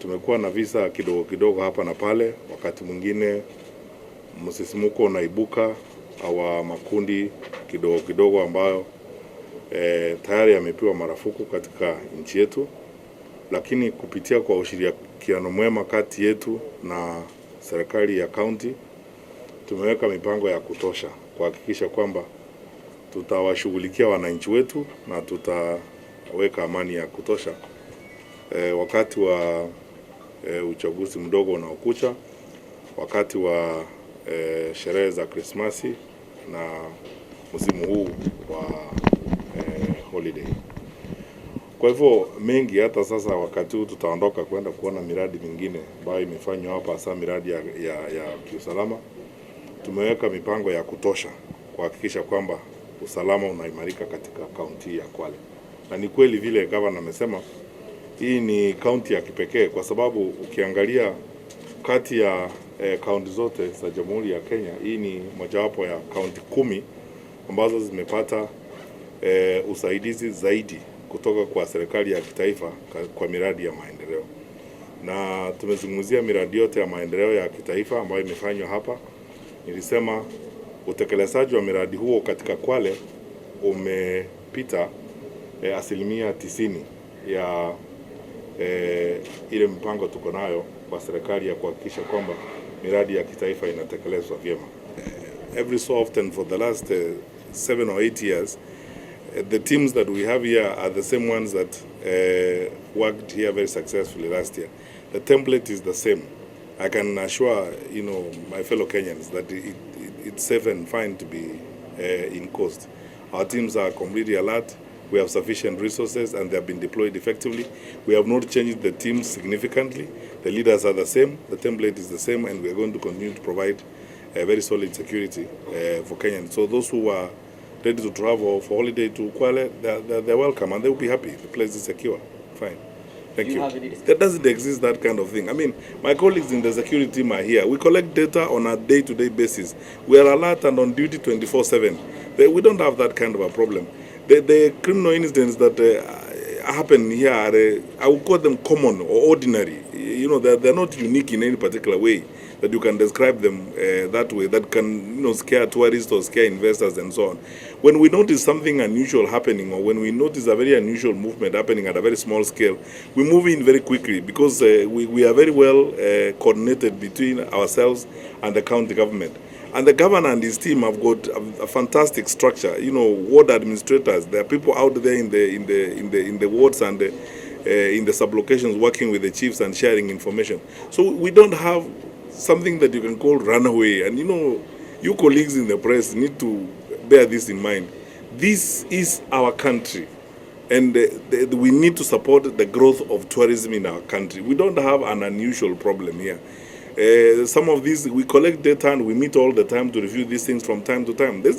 Tumekuwa na visa kidogo kidogo hapa na pale, wakati mwingine msisimuko unaibuka wa makundi kidogo kidogo ambayo tayari yamepiwa marufuku katika nchi yetu, lakini kupitia kwa ushirikiano mwema kati yetu na serikali ya kaunti tumeweka mipango ya kutosha kuhakikisha kwamba tutawashughulikia wananchi wetu na tutaweka amani ya kutosha wakati wa uchaguzi mdogo unaokuja, wakati wa sherehe za Krismasi na msimu huu wa holiday. Kwa hivyo mengi, hata sasa wakati huu tutaondoka kwenda kuona miradi mingine ambayo imefanywa hapa, hasa miradi ya kiusalama. Tumeweka mipango ya kutosha kuhakikisha kwamba usalama unaimarika katika kaunti ya Kwale, na ni kweli vile gavana amesema, hii ni kaunti ya kipekee kwa sababu ukiangalia kati ya kaunti zote za Jamhuri ya Kenya, hii ni mojawapo ya kaunti 10 ambazo zimepata usaidizi zaidi kutoka kwa serikali ya kitaifa kwa miradi ya maendeleo, na tumezungumzia miradi yote ya maendeleo ya kitaifa ambayo imefanywa hapa. Nilisema utekelezaji wa miradi huo katika Kwale umepita 90% ya ile mpango tuko nayo kwa serikali ya kuhakikisha kwamba miradi ya kitaifa inatekelezwa vyema. Every so often for the last 7 or 8 years, the teams that we have here are the same ones that worked here very successfully last year. The template is the same. I can assure my fellow Kenyans that it's safe and fine to be in coast. Our teams are completely alert. We have sufficient resources and they have been deployed effectively. We have not changed the teams significantly. The leaders are the same, the template is the same, and we are going to continue to provide a very solid security for Kenyans. So those who are ready to travel for holiday to Kwale, they're welcome and they will be happy. The place is secure. Fine. Thank Do you you. have any There doesn't exist that kind of thing. I mean, my colleagues in the security team are here. We collect data on a day-to-day basis. We are alert and on duty 24/7. We don't have that kind of a problem. The criminal incidents that happen here are, I would call them common or ordinary. They're not unique in any particular way that you can describe them that way, that can scare tourists or scare investors and so on. When we notice something unusual happening, or when we notice a very unusual movement happening at a very small scale, we move in very quickly because we are very well coordinated between ourselves and the county government. And the governor and his team have got a fantastic structure. Ward administrators. There are people out there in the wards and in the sub-locations working with the chiefs and sharing information. So we don't have something that you can call runaway. And you colleagues in the press need to bear this in mind. This is our country. And we need to support the growth of tourism in our country. We don't have an unusual problem here. Some of these, we collect data and we meet all the time to review these things from time to time. There's nothing